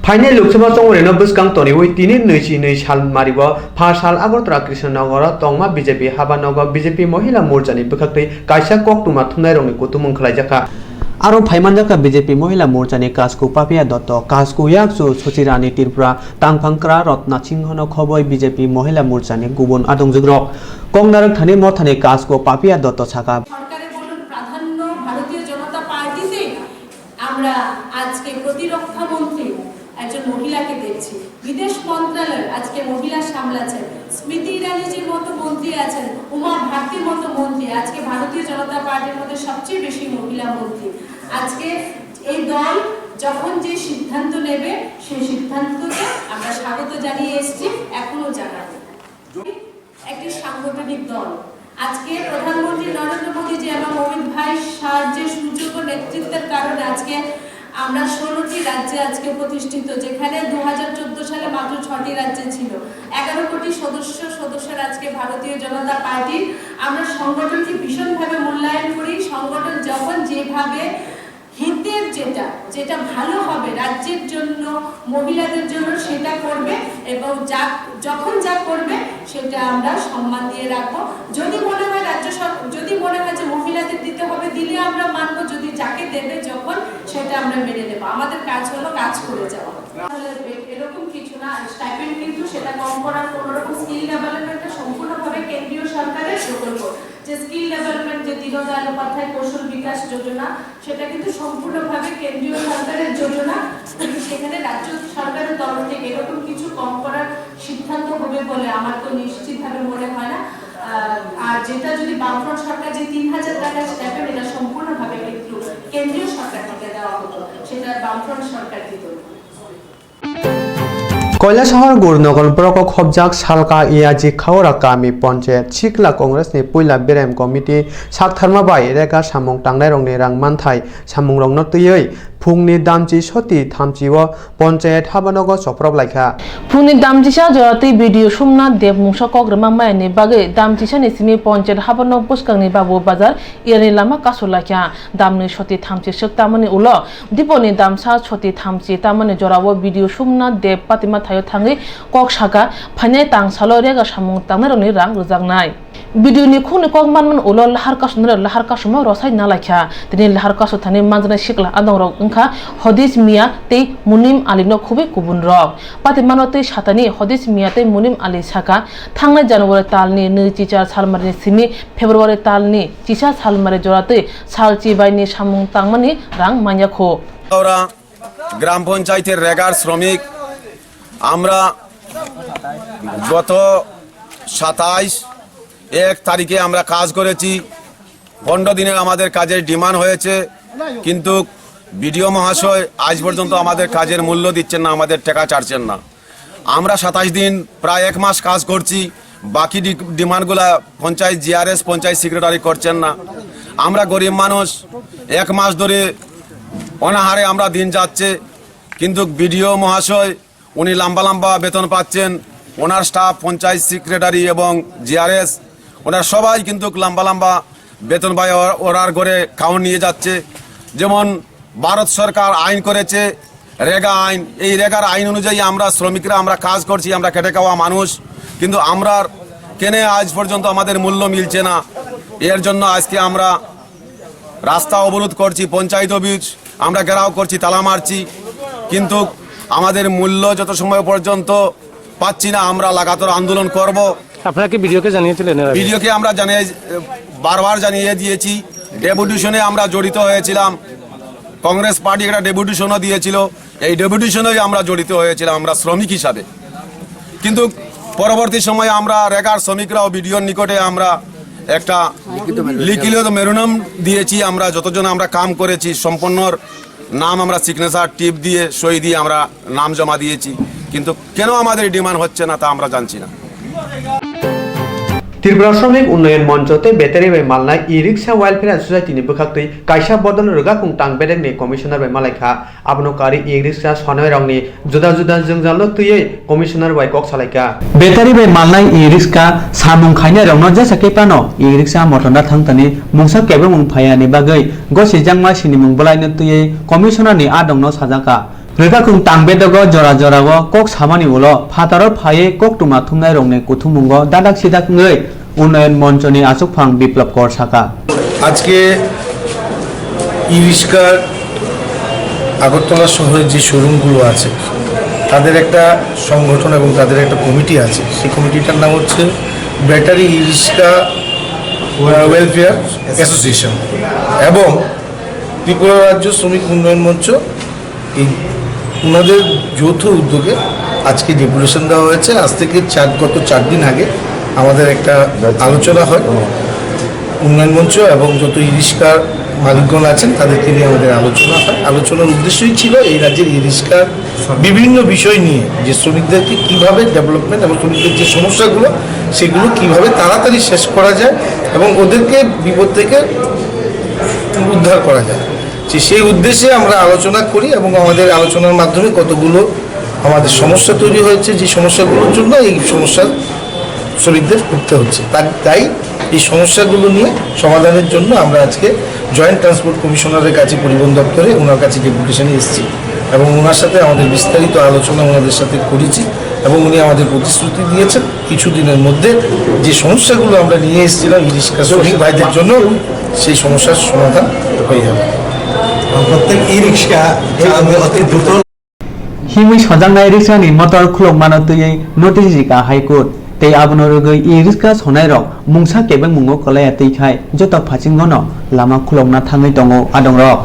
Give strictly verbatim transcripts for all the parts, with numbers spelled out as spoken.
Phainai Lok Sabha chongmarino bwskang toniwi tini nwichi nwi sal mario pha sal Agartala Krishnanogoro tongma B J P habanogo B J P Mohila Morchani bwkhaktwi kaisa koktwma thumnairokni kutumung khlaijakha. Aro phaimanjakha B J P Mohila Morchani Kasku Papia Dotto, Kasku Yakchu Suchirani Tripura, Tangphangkra Ratna Singhono khoboi B J P Mohila Morchani gubun adongjukrok. Koknarwk thani mothani Kasku Papia Dotto sakha. সরকারে বলুন, প্রাধান্য ভারতীয় জনতা পার্টিতে আমরা আজকে প্রতিরক্ষা মন্ত্রী একজন মহিলাকে দেখছি, বিদেশ মন্ত্রণালয় আজকে মহিলা সামলাচ্ছেন, স্মৃতি ইরানিজির মতো মন্ত্রী আছেন, উমা ভারতীর মতো মন্ত্রী, আজকে ভারতীয় জনতা পার্টির মধ্যে সবচেয়ে বেশি মহিলা মন্ত্রী। আজকে এই দল যখন যে সিদ্ধান্ত নেবে, সেই সিদ্ধান্তকে আমরা স্বাগত জানিয়ে এসেছি, এখনো জানাবো। একটি সাংগঠনিক দল। আজকে প্রধানমন্ত্রী নরেন্দ্র মোদীজি এবং অমিত ভাই শাহর যে সুযোগ্য নেতৃত্বের কারণে আজকে আমরা ষোলোটি রাজ্যে আজকে প্রতিষ্ঠিত, যেখানে দু হাজার চোদ্দ সালে মাত্র ছটি রাজ্যে ছিল। এগারো কোটি সদস্য, সদস্যের আজকে ভারতীয় জনতা পার্টির। আমরা সংগঠনকে ভীষণভাবে মূল্যায়ন করি। সংগঠন যখন যেভাবে হিতের যেটা, যেটা ভালো হবে রাজ্যের জন্য, মহিলাদের জন্য, সেটা করবে এবং যা, যখন যা করবে সেটা আমরা সম্মান দিয়ে রাখবো। যদি মনে হয় রাজ্য সর-, যদি মনে হয় যে মহিলাদের দিতে হবে, দিলে আমরা মানবো, যদি যাকে দেবে যখন, সেটা আমরা মেনে নেবো। আমাদের কাজ হলো কাজ করে যাওয়া। তাহলে এ-, এরকম কিছু না, স্টাইপেন্ড কিন্তু সেটা কম করার কোনো রকম, স্কিল ডেভেলপমেন্টটা সম্পূর্ণভাবে কেন্দ্রীয় সরকারের প্রকল্প। যে স্কিল ডেভেলপমেন্ট, যে দীনদয়াল উপাধ্যায় কৌশল বিকাশ যোজনা, সেটা কিন্তু সম্পূর্ণভাবে কেন্দ্রীয় সরকারের যোজনা, কিন্তু সেখানে রাজ্য সরকারের তরফ থেকে এরকম কিছু কম করার সিদ্ধান্ত হবে বলে আমার তো নিশ্চিতভাবে মনে হয় না। আহ, আর যেটা যদি বামফ্রন্ট সরকার যে তিন হাজার টাকা স্টাইপেন্ড, এটা সম্পূর্ণভাবে কিন্তু কেন্দ্রীয় সরকার থেকে দেওয়া হতো, সেটা বামফ্রন্ট সরকার দিত না। Koilashahar Gurunagar block o khobjak Salka Eyaji Khaora kami ponchayat sikla Congress ni puila berem committee saktharma bai rega samung tangnairokni rang manthai samungrokno twiwi phungni damchi soti thamchi o ponchayat habanogo choprok laikha. Phungni damchisa joratwi B D O Somnath Deb mungsa kok rwma mayani bagwi damchisani simi ponchayat habano bwskangni Babu Bazar erani lama kasu laikha. Damni soti thamchi swk tamani ulo Diponi damsa soti thamchi tamani jorao B D O Somnath Deb patima thaio thangwi kok saka, phainai tang salo rega samung tangnairokni rang rwjaknai. B D O ni khungni kok manmani ulo lahar kasumnai lahar kasuma rosai nalaikha. Tini lahar kasu thani manjaknai sikla adongrok wngkha Hodis Mia tei Munim Ali no khubui kubun rok. Patimano tei satani Hodis Mia tei Munim Ali saka, thangnai January talni nwi chichar salmarini simi February talni chisa salmari joratwi sal chibaini samung tangmani rang manya kho. Ora গ্রাম পঞ্চায়েতের রেগার শ্রমিক, আমরা গত সাতাইশ এক তারিখে আমরা কাজ করেছি। পনেরো দিনের আমাদের কাজের ডিমান্ড হয়েছে, কিন্তু বিডিও মহাশয় আজ পর্যন্ত আমাদের কাজের মূল্য দিচ্ছেন না, আমাদের টাকা ছাড়ছেন না। আমরা সাতাশ দিন, প্রায় এক মাস কাজ করছি, বাকি ডি-, ডিমান্ডগুলা পঞ্চায়েত জিআরএস, পঞ্চায়েত সেক্রেটারি করছেন না। আমরা গরিব মানুষ, এক মাস ধরে অনাহারে আমরা দিন যাচ্ছে, কিন্তু বিডিও মহাশয় উনি লম্বা লম্বা বেতন পাচ্ছেন, ওনার স্টাফ, পঞ্চায়েত সেক্রেটারি এবং জিআরএস, ওনারা সবাই কিন্তু লম্বা লম্বা বেতন পায়, ওর-, ওরার ঘরে খাওয়ান নিয়ে যাচ্ছে। যেমন ভারত সরকার আইন করেছে রেগা আইন, এই রেগার আইন অনুযায়ী আমরা শ্রমিকরা আমরা কাজ করছি, আমরা খেটে খাওয়া মানুষ, কিন্তু আমরা কেনে আজ পর্যন্ত আমাদের মূল্য মিলছে না। এর জন্য আজকে আমরা রাস্তা অবরোধ করছি, পঞ্চায়েত অফিস আমরা ঘেরাও করছি, তালা মারছি, কিন্তু আমাদের মূল্য যত সময় পর্যন্ত পাচ্ছি না, আমরা লাগাতার আন্দোলন করব। আপনারা কি বিডিওকে জানিয়েছিলেন এর আগে? বিডিওকে আমরা জানিয়ে, বারবার জানিয়ে দিয়েছি। ডেপুটেশনে আমরা জড়িত হয়েছিলাম, কংগ্রেস পার্টি একটা ডেপুটেশনও দিয়েছিল, এই ডেপুটেশনেই আমরা জড়িত হয়েছিলাম আমরা শ্রমিক হিসাবে। কিন্তু পরবর্তী সময়ে আমরা রেগার শ্রমিকরাও বিডিওর নিকটে আমরা একটা লিখিত মেমোরান্ডাম দিয়েছি। আমরা যতজন আমরা কাম করেছি, সম্পূর্ণর নাম আমরা সিগনেচার টিপ দিয়ে, সই দিয়ে আমরা নাম জমা দিয়েছি, কিন্তু কেন আমাদের ডিমান্ড হচ্ছে না, তা আমরা জানছি না। Tripura Shramik Unnayan Moncho tei Betari bai malnai e-rickshaw welfare society ni bwkhaktwi kaisa bodol rwgakung tang bedekni commissioner bai malaikha. Abono karwi e-rickshaw sonairokni juda juda jwngjalno twiwi commissioner bai kok salaikha. Betari bai malnai e-rickshaw samung khainairokno jesa khe phano e-rickshaw motorno thangtani mungsa kebengmung phaiya ni bagwi gosijakma sinimung bwlaino twiwi commissioner ni adongno sajakha. Rwkhakhung tang bedogo jora jorao kok samani ulo phataro phaiwi koktwma thumnairokni kuthumungo dadak sidak wngwi Unnayan Monchoni achukphang Biplab Kor sakha. আজকে ই রিক্সার আগরতলা শহরের যে শোরুমগুলো আছে, তাদের একটা সংগঠন এবং তাদের একটা কমিটি আছে। সেই কমিটিটার নাম হচ্ছে ব্যাটারি ই রিক্সা, আহ, ওয়েলফেয়ার অ্যাসোসিয়েশন এবং ত্রিপুরা রাজ্য শ্রমিক উন্নয়ন মঞ্চ। এই ওনাদের যৌথ উদ্যোগে আজকে ডেপুটেশন দেওয়া হয়েছে। আজ থেকে চার, গত চার দিন আগে আমাদের একটা আলোচনা হয়। উন্নয়ন মঞ্চ এবং যত ই রিক্সার মালিকগণ আছেন, তাদেরকে নিয়ে আমাদের আলোচনা হয়। আলোচনার উদ্দেশ্যই ছিল এই রাজ্যের ই রিক্সার বিভিন্ন বিষয় নিয়ে, যে শ্রমিকদেরকে কিভাবে ডেভেলপমেন্ট এবং শ্রমিকদের যে সমস্যাগুলো, সেগুলো কিভাবে তাড়াতাড়ি শেষ করা যায় এবং ওদেরকে বিপদ থেকে উদ্ধার করা যায়। যে সেই উদ্দেশ্যে আমরা আলোচনা করি এবং আমাদের আলোচনার মাধ্যমে কতগুলো আমাদের সমস্যা তৈরি হয়েছে, যে সমস্যাগুলোর জন্য এই সমস্যার শ্রমিকদের ভুগতে হচ্ছে। তাই, তাই এই সমস্যাগুলো নিয়ে সমাধানের জন্য আমরা আজকে জয়েন্ট ট্রান্সপোর্ট কমিশনারের কাছে, পরিবহন দপ্তরে, ওনার কাছে ডেপুটেশনে এসেছি এবং ওনার সাথে আমাদের বিস্তারিত আলোচনা ওনাদের সাথে করেছি এবং উনি আমাদের প্রতিশ্রুতি দিয়েছেন কিছুদিনের মধ্যে যে সমস্যাগুলো আমরা নিয়ে এসেছিলাম ই রিক্সা শ্রমিক ভাইদের জন্য, সেই সমস্যার সমাধান হয়ে যাবে। প্রত্যেক ই রিক্সা চালকদের অতি দ্রুত Himwi sojaknai riksani motor khulokmano twiwi notice rikha High Court, tei abono rwgwi e-riksha sonairok mungsa kebengmungo kwlaiya twikhai joto phasingono lama khulokna thangwi tongo adongrok.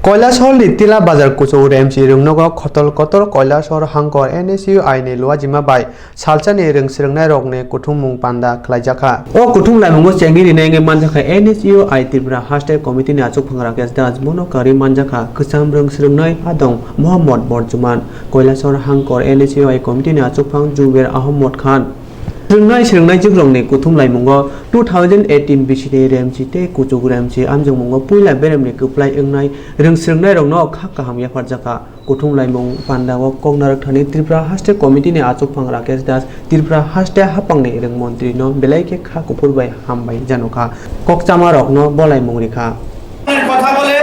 Kailasholni Tila Bazar kuchuk Remchi rwngnogo khotol kotor Kailasor Hangkor N S U I ni luajima bai salsani rwng swrwngnairokni kuthumung panda khlaijakha. O kuthum laimungo chengwi rinai wngwi manjakha N S U I Tripura Haste Committee ni achukphang Rakesh Das, bono kwrwi manjakha kwcham rwng swrwngnai adong Mohammad Borjuman, Kailasor Hangkor N S U I Committee ni achukphang Jubair Ahmad Khan. Swrwngnai swrwngnaijwkrokni kuthum laimungo two thousand eighteen bisini Remchi tei kuchuk Remchi amjokmungo puila beremni kwplai wngnai rwng swrwngnairokno kha kaham yapharjakha. Kuthum laimung pandao kok narwkthani Tripura Haste Committee ni achukphang Rakesh Das Tripura Haste haphangni rwng montri no belai khe kha kuphur bai hambai janokha, kokchama rokno bo laimung rikha. কথা বলে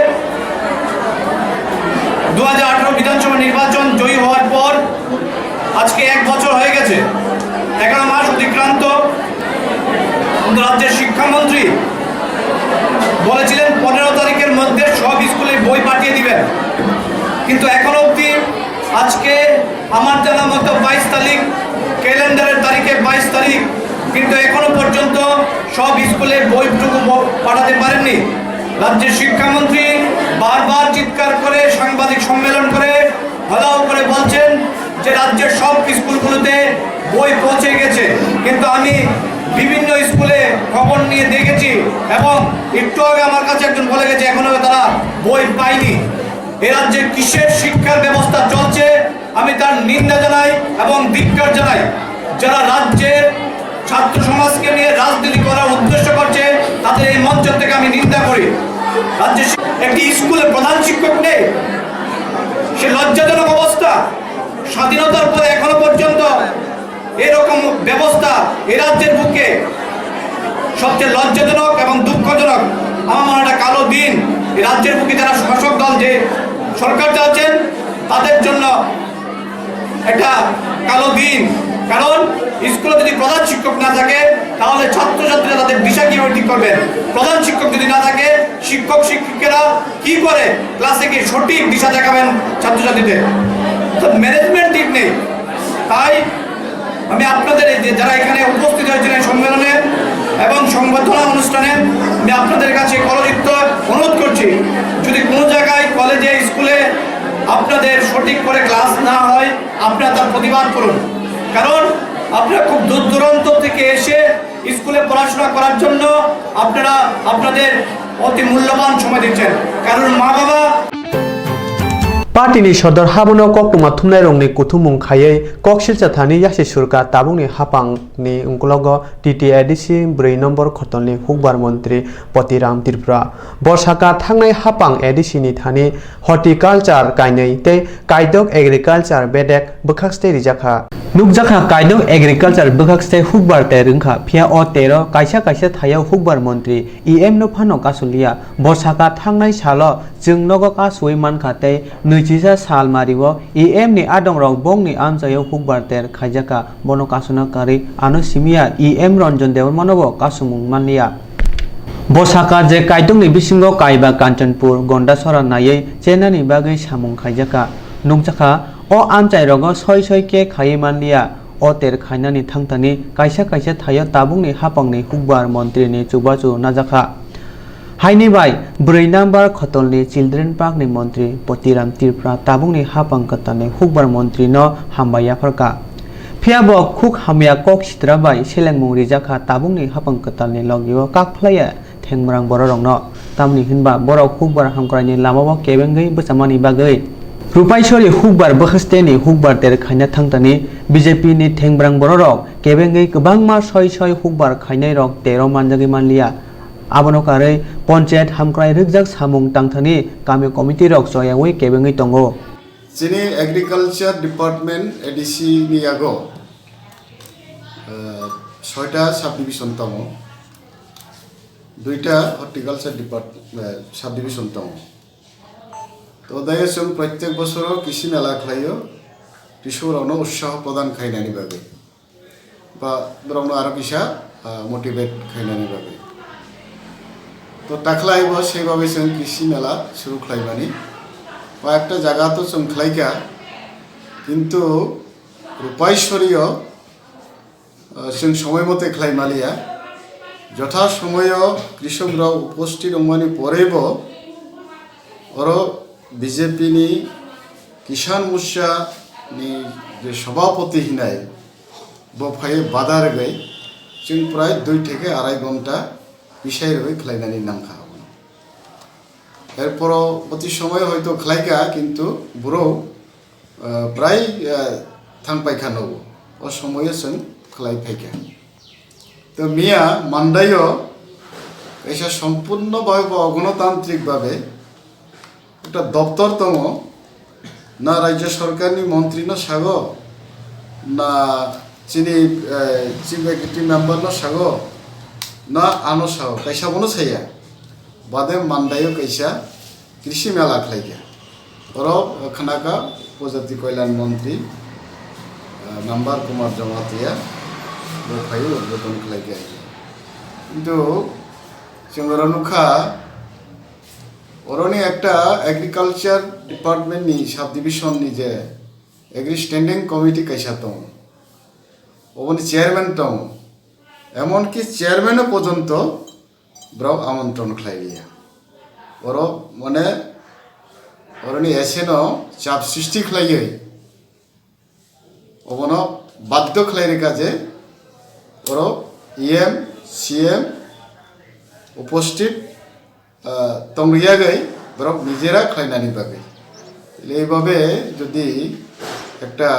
দু হাজার আঠারো বিধানসভা নির্বাচন জয়ী হওয়ার পর আজকে এক বছর হয়ে গেছে, এগারো মাস অতিক্রান্ত। কিন্তু রাজ্যের শিক্ষামন্ত্রী বলেছিলেন পনেরো তারিখের মধ্যে সব স্কুলে বই পাঠিয়ে দিবেন, কিন্তু এখনো অবধি আজকে আমার জানা মতো বাইশ তারিখ, ক্যালেন্ডারের তারিখে বাইশ তারিখ, কিন্তু এখনো পর্যন্ত সব স্কুলে বইটুকু ব-, পাঠাতে পারেননি। রাজ্যের শিক্ষামন্ত্রী বারবার চিৎকার করে সাংবাদিক সম্মেলন করে ঘেরাও করে বলছেন যে রাজ্যের সব স্কুলগুলোতে বই পৌঁছে গেছে, কিন্তু আমি বিভিন্ন স্কুলে খবর নিয়ে দেখেছি এবং একটু আগে আমার কাছে একজন বলে গেছে এখনো তারা বই পায়নি। এ রাজ্যে কিসের শিক্ষার ব্যবস্থা চলছে, আমি তার নিন্দা জানাই এবং ধিক্কার জানাই। যারা রাজ্যের ছাত্র সমাজকে নিয়ে রাজনীতি করার উদ্দেশ্য করছে, তাদের এই মঞ্চ থেকে আমি নিন্দা করি। রাজ্যে শি-, একটি স্কুলে প্রধান শিক্ষক নেই, সে লজ্জাজনক অবস্থা। স্বাধীনতার পরে এখনো পর্যন্ত এরকম ব্যবস্থা এ রাজ্যের বুকে সবচেয়ে লজ্জাজনক এবং দুঃখজনক। আমার মনে হয় একটা কালো দিন। এ রাজ্যের বুকে যারা শাসক দল যে সরকার চালাচ্ছেন, তাদের জন্য একটা কালো দিন। কারণ স্কুলে যদি প্রধান শিক্ষক না থাকে, তাহলে ছাত্রছাত্রীরা তাদের দিশা কিভাবে ঠিক করবেন? প্রধান শিক্ষক যদি না থাকে, শিক্ষক শিক্ষিকারা কি করে ক্লাসে গিয়ে সঠিক দিশা দেখাবেন ছাত্রছাত্রীদের? তো ম্যানেজমেন্ট ঠিক নেই। তাই আমি আপনাদের এই যে যারা এখানে উপস্থিত হয়েছেন এই সম্মেলনে এবং সংবর্ধনা অনুষ্ঠানে, আমি আপনাদের কাছে করজোড়ে অনুরোধ করছি, যদি কোনো জায়গায় কলেজে, স্কুলে আপনাদের সঠিক করে ক্লাস না হয়, আপনারা তার প্রতিবাদ করুন। কারণ আপনারা খুব দূর দূরান্ত থেকে এসে স্কুলে পড়াশোনা করার জন্য আপনারা আপনাদের অতি মূল্যবান সময় দিচ্ছেন। কারণ মা বাবা Party ni sodor habono koktwma thumnairokni kuthumung khaiwi koksilsa thani yasi surka tabukni haphangni ungkologo T T A D C brwi nombor khotolni hukbar montri Potiram Tripura. Bo sakha thangnai haphang A D C ni thani horticulture kainwi tei kaidok agriculture bedek bwkhakstwi rijakha. Nukjakha kaidok agriculture bwkhakstwi hukbar ter wngkha, phiya o tero kaisa kaisa thayao hukbar montri E M no phano kasu liya. Bo sakha thangnai salo chwng nogo kasui mankha tei nwi Chisa sal mario E M ni adongrok bongni amchaio hukbar ter khaijakha, bono kasuna karwi ano simiya E M Ranjan Debbarmanobo kasumung manliya. Bo sakha je Kaitorni bisingo kaiba Kanchanpur, Gondasora naiwi chenani bagwi samung khaijakha. Nukjakha, o amchairogo soi soi khe khaiwi manliya. O ter khainani thangthani kaisa kaisa thaio tabukni hapangni hukbar montrini chubachu najakha. Haini bai brwi number khotolni Children Park ni montri Potiram Tripura tabukni hapang kwtalni hukbar montrino hambai yapharkha. Phiya bo khuk hamya kok sitra bai selengmung rijakha tabukni hapang kwtalni logio kak phlaiya thengbrang bororokno. Tamni hinba borok hukbar hamkraini lamao kebengwi bwchamani bagwi. Rupaisori hukbar bwkhasteni hukbar ter khaina thangtani B J P ni thengbrang bororok kebengwi kwbangma soi soi hukbar khainairok tero manjagwi manliya. Abono karwi ponchayat hamkrai rwkjak samung tangthani kami committee rok choyawi kebengwi tongo. Chini Agriculture Department A D C ni yago, eh, soita subdivision tongo, duita Horticulture Depart-, eh, subdivision tongo. To dayo chwng protyek bosoro kisi mela khlaio, kisukrokno utsaho prodan khainani bagwi. Ba borokno aro kisa, ah, motivate khainani bagwi. To takhlai bo sei bagwi chwng kisi mela suru khlaimani. Ba ekta jaga to chwng khlaikha, kintu Rupaisori o, ah, chwng somoi mote khlai maliya. Jotha somoyo krisok rok uposthit wngmani porei bo oro B J P ni Kisan Morcha ni je sabhapati hinai, bo phaiwi bada rwgwi chwng prai dui theke arai ghonta bisai rwgwi khlainani nangkha. Erporo boti somoy hoito khlaikha, kintu borok, eh, prai, eh, thang paikha nogo. O somoyo chwng khlai phaikha. To miya mandaio kaisa sompurno bhabe ba ogonotantrik bhabe ekta doptor tongo, na rajya sorkarni montrino sago, na chini, eh, chief executive memberno sago, na ano sago, kaisa bono saya. Bade mandaio kaisa krishi mela khlaikha. Oro khnakha Upajati Kalyan Montri, eh, Nambar Kumar Jamatia, bo phaiwi udbodon khlaikha. Kintu chwng oro nukha, oroni ekta agriculture department ni subdivision ni je agri standing committee kaisa tongo, oboni chairman tongo, emonki chairman o pojonto borok amontron khlai liya. Oro mane oroni S N o chap sristi khlaiwi obono baddo khlai rwkha je oro E M, C M uposthit, ah, tong rwyagwi borok nijera khlainani bagwi. Eibabe jodi ekta,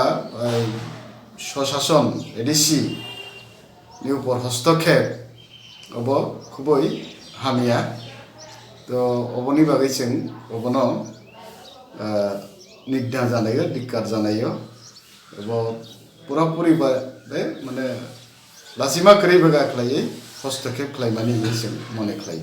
ah, sosason A D C ni upor hostokhep obo khubui hamya. To oboni bagwi chwng obono, ah, nigda janaio, dikkar janaio. Obo pura puri ba, de, mane, lachima kwrwi bwkha khlaiwi hostokhep khlaimani hinwi chwng mone khlai.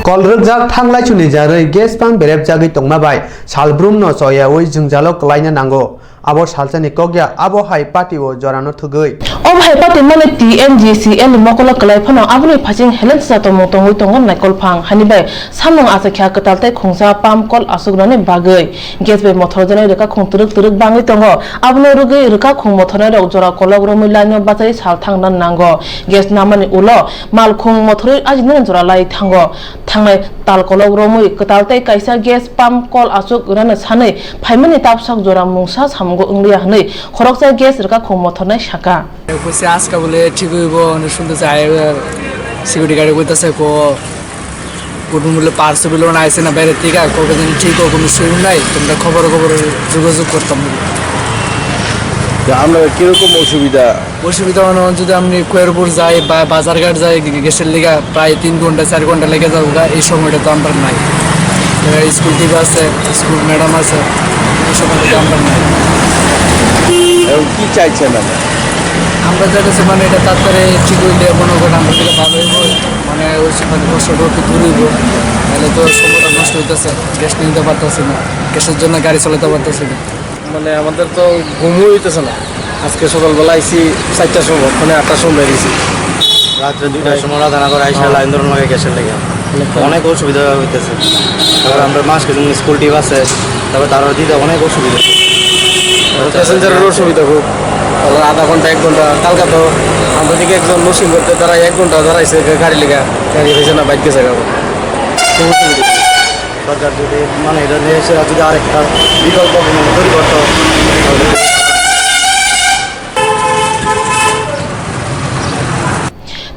Kol rwkjak thanglaichuni jarwi gas pump berepjagwi tongma bai salbrumno choyawi jwngjalo kwlaina nango. Abo salsani kok ya, abo hai party o jorano thwgwi. Obo hai party mole T N G C L ni mokolo kwlai phano aboni phaising helensisa tongmung tongwi tongo naikolphang. Hani bai samung achai kha kwtal tei khungsa pump kol achukrani bagwi. Gas bai mothorjaknai rwkakhung twrwk twrwk bangwi tongo. Abono rwgwi rwkakhung mothornairok jora kolok romwi line-o bachai sal thangna nango. Gas namani ulo malkhung mothorwi ajinani jora lai thango. Thangnai tal kolok romwi kwtal tei kaisa gas pump kol achuk rwna sanwi phaimani tapsak jora mungsa samungo wngliya hwnwi khoroksa gas rwkakhung mothornai saka. Khusi aska bole thik hoibo, hwnwi sunduk se ai, security guard koi ta se ko, kutum bole parso bilo na aise na bere tika ko, ko jani thik ko, kono soi nai, tumra khobor khobor jogajog kortam. Ya, amra kirokom osubida? Osubida ono jodi amni Koyerpur jai ba Bazarghat jai, ge-, gesel liga prai tin ghonta, char ghonta lege jaboga, ei somoyta to amra nai. School teacher ase, school madam ase, ei somoyta to amra nai. Ekhon ki chaichen apni? আমরা চাইতেছি মানে এটা তাড়াতাড়ি ঠিক হইলে মনে করেন আমরা দিকে ভালো হইব, মানে ওই সে মানে কষ্টটা একটু দূর হইব। তাহলে তো সময়টা নষ্ট হইতেছে, গ্যাস নিতে পারতেছি না, গ্যাসের জন্য গাড়ি চালাতে পারতেছি না। মানে আমাদের তো ঘুমও হইতেছে না। আজকে সকালবেলা আইছি চারটার সময়, মানে আটটার সময় বেরিয়েছি। রাত্রে দুইটার সময় রাধানগর আইসা হ্যাঁ। লাইন ধরুন লাগে গ্যাসের লেগে। অনেক অসুবিধা হইতেছে। তারপর আমরা মাস কিছু স্কুল টিপ আছে, তারপর তারা দিতে অনেক অসুবিধা। প্যাসেঞ্জারেরও অসুবিধা খুব। তারপর আধা ঘন্টা, এক ঘন্টা, কালকা তো আমরা দিকে একজন মুসলিম করতে তারা এক ঘন্টা দাঁড়াইছে গাড়ি লেগে, গাড়ি হয়েছে না, বাইক গেছে গা। খুব অসুবিধা। সরকার যদি মানে এটা নিয়ে এসে যদি আরেকটা বিকল্প কোনো তৈরি করতো, তাহলে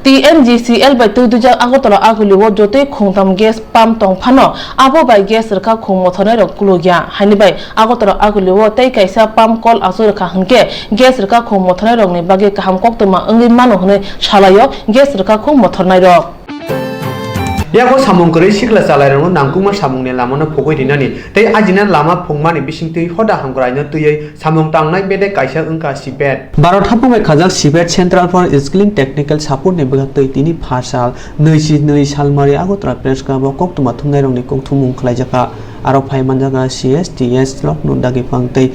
T N G C L bai twi dujak Agartala Aguli o jotoi khungtam gas pump tong phano, abo bai gas rwkha khung mothornai rok kulukya. Haini bai Agartala Aguli o tei kaisa pump call achuk rwkha hwnkhe gas rwkha khung mothornai rokni bagwi kaham koktwma wngwi mano hwnwi salaio gas rwkha khung mothornai rok. Yago samung kwrwi sikla chalairokno nangkukma samungni lamano phugwi rinani tei ajina lama phungmani bisingtwi hoda hamkraino twiwi samung tangnai bedek kaisa wngkha CPET. Bharat haphang bai khajak CPET Central for Skilling Technical Support ni bwkhaktwi tini pharsal nui si nui salmari Agartala Press Club o koktwma thumnairokni kokthumung khlaijakha. Aro phai manjakha C S T S Lokno dagi phang tei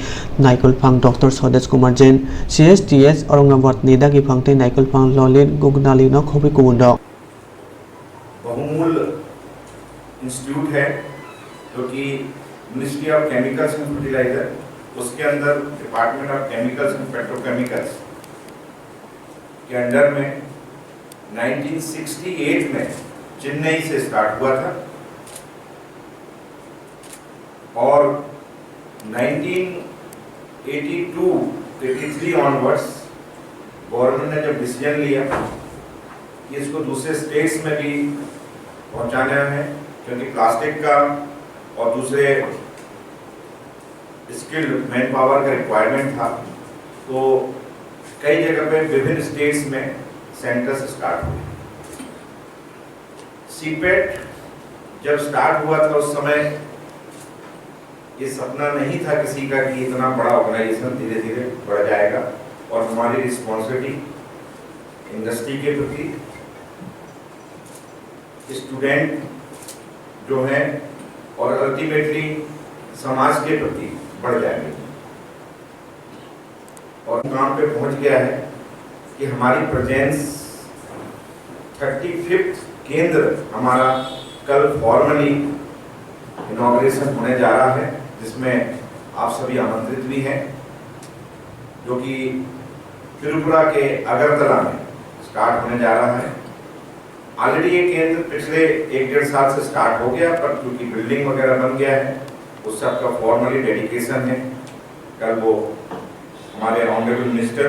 Naikol phang Doctor Swadesh Kumar Jain, C S T S Aurangabad ni dagi phang tei Naikol phang Lolit Gugnali no khobwi kubun rok. बहुमूल्य institute है, जो कि ministry of chemicals and fertiliser, उसके अंदर department of chemicals and petrochemicals के under में nineteen sixty eight में चेन्नई से स्टार्ट हुआ था। और nineteen eighty two eighty three onwards government ने जब डिसीजन लिया कि इसको दूसरे स्टेट्स में भी पहुंचाना है, क्योंकि प्लास्टिक का और दूसरे स्किल्ड मैन पावर का रिक्वायरमेंट था, तो कई जगह पे विभिन्न स्टेट्स में सेंटर्स स्टार्ट हुए। सीपेट जब स्टार्ट हुआ था, उस समय ये सपना नहीं था किसी का कि इतना बड़ा ऑर्गेनाइजेशन धीरे धीरे बढ़ जाएगा और हमारी रिस्पॉन्सिबिलिटी इंडस्ट्री के प्रति, स्टूडेंट जो हैं, और अल्टीमेटली समाज के प्रति बढ़ जाएगी। और मुकाम पे पहुंच गया है कि हमारी प्रेजेंस, थर्टी फिफ्थ केंद्र हमारा कल फॉर्मली इनॉग्रेशन होने जा रहा है, जिसमें आप सभी आमंत्रित भी हैं, जो कि त्रिपुरा के अगरतला में स्टार्ट होने जा रहा है। ऑलरेडी ये केंद्र पिछले एक डेढ़ साल से स्टार्ट हो गया, पर क्योंकि बिल्डिंग वगैरह बन गया है, उस सब का फॉर्मली डेडिकेशन है। कल वो हमारे honourable minister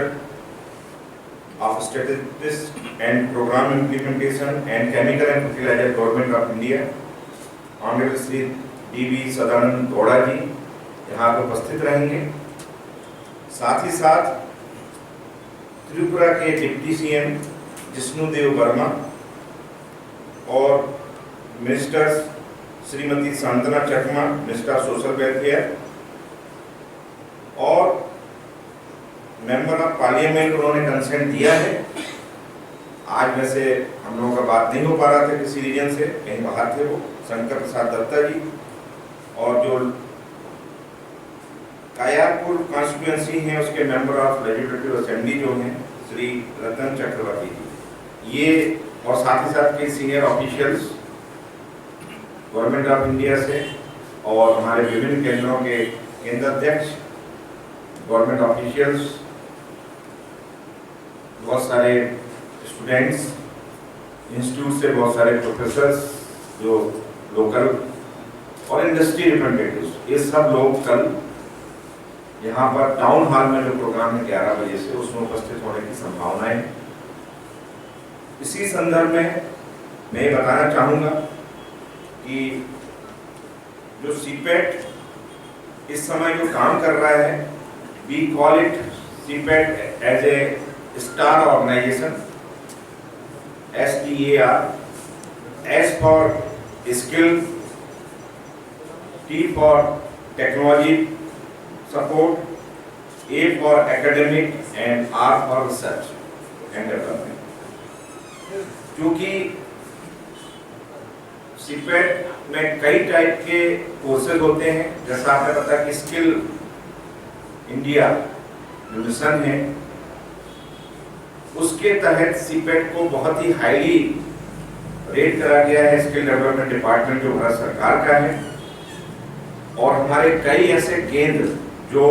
of Statistics and Program Implementation and Chemical and Fertilizer, Government of India, honourable Shri D V Sadananda Gowda ji यहाँ पर उपस्थित रहेंगे। साथ ही साथ त्रिपुरा के डिप्टी सीएम जिष्णु देव वर्मा और ministers Shrimati Santana Chakma, minister of social welfare, और मेंबर ऑफ पार्लियामेंट उन्होंने कंसेंट दिया है। आज वैसे हम लोगों का बात नहीं हो पा रहा था किसी रीजन से, कहीं बाहर थे वो, शंकर प्रसाद दत्ता जी, और जो कायारपुर कॉन्स्टिट्यूएंसी है, उसके मेंबर ऑफ लेजिस्लेटिव असेंबली जो हैं, श्री रतन चक्रवर्ती जी, ये और साथ ही साथ कई senior officials government of India से और हमारे विभिन्न केंद्रों के केंद्र अध्यक्ष, गवर्नमेंट ऑफिशियल्स, बहुत सारे स्टूडेंट्स, इंस्टीट्यूट से बहुत सारे प्रोफेसर्स जो लोकल और इंडस्ट्री रिप्रेजेंटेटिव्स, ये सब लोग कल यहाँ पर टाउन हॉल में जो प्रोग्राम है ग्यारह बजे से, उसमें उपस्थित होने की संभावना है। इसी संदर्भ में मैं ये बताना चाहूँगा कि जो सीपेट इस समय जो काम कर रहा है, we call it CPET as a star organization, S T A R, S for skill, T for technology support, A for academic and R for research and development। क्योंकि सीपेट में कई टाइप के कोर्सेज होते हैं, जैसा आपने पता कि स्किल इंडिया जो मिशन है, उसके तहत सीपेट को बहुत ही हाईली रेट करा गया है स्किल डेवलपमेंट डिपार्टमेंट जो भारत सरकार का है। और हमारे कई ऐसे केंद्र जो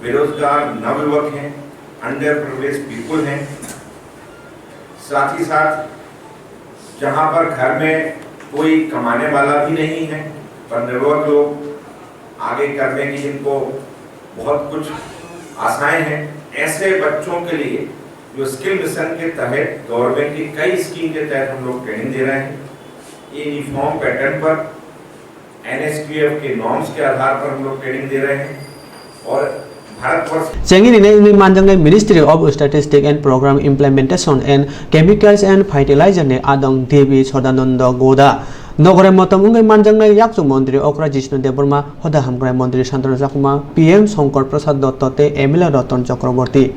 बेरोजगार नवयुवक हैं, अंडर प्रिविलेज पीपल हैं, साथ ही साथ जहाँ पर घर में कोई कमाने वाला भी नहीं है पर निर्भर लोग आगे करने की जिनको बहुत कुछ आशाएं हैं, ऐसे बच्चों के लिए जो स्किल मिशन के तहत गवर्नमेंट की कई स्कीम के तहत हम लोग ट्रेनिंग दे रहे हैं। ये यूनिफॉर्म पैटर्न पर एनएसक्यूएफ के नॉर्म्स के आधार पर हम लोग ट्रेनिंग दे रहे हैं और Bharatvarsh Chengini ne wngwi manjaknai Ministry of Statistics and Program Implementation and Chemicals and Fertilizer ni adong Devi Sodananda Goda. Nogore motom wngwi manjaknai yakchu montri okra Jishnu Debbarma, hoda hamkrai montri Santanu Chakma, P M Shankar Prasad Dotto tei M L A Ratan Chakraborty.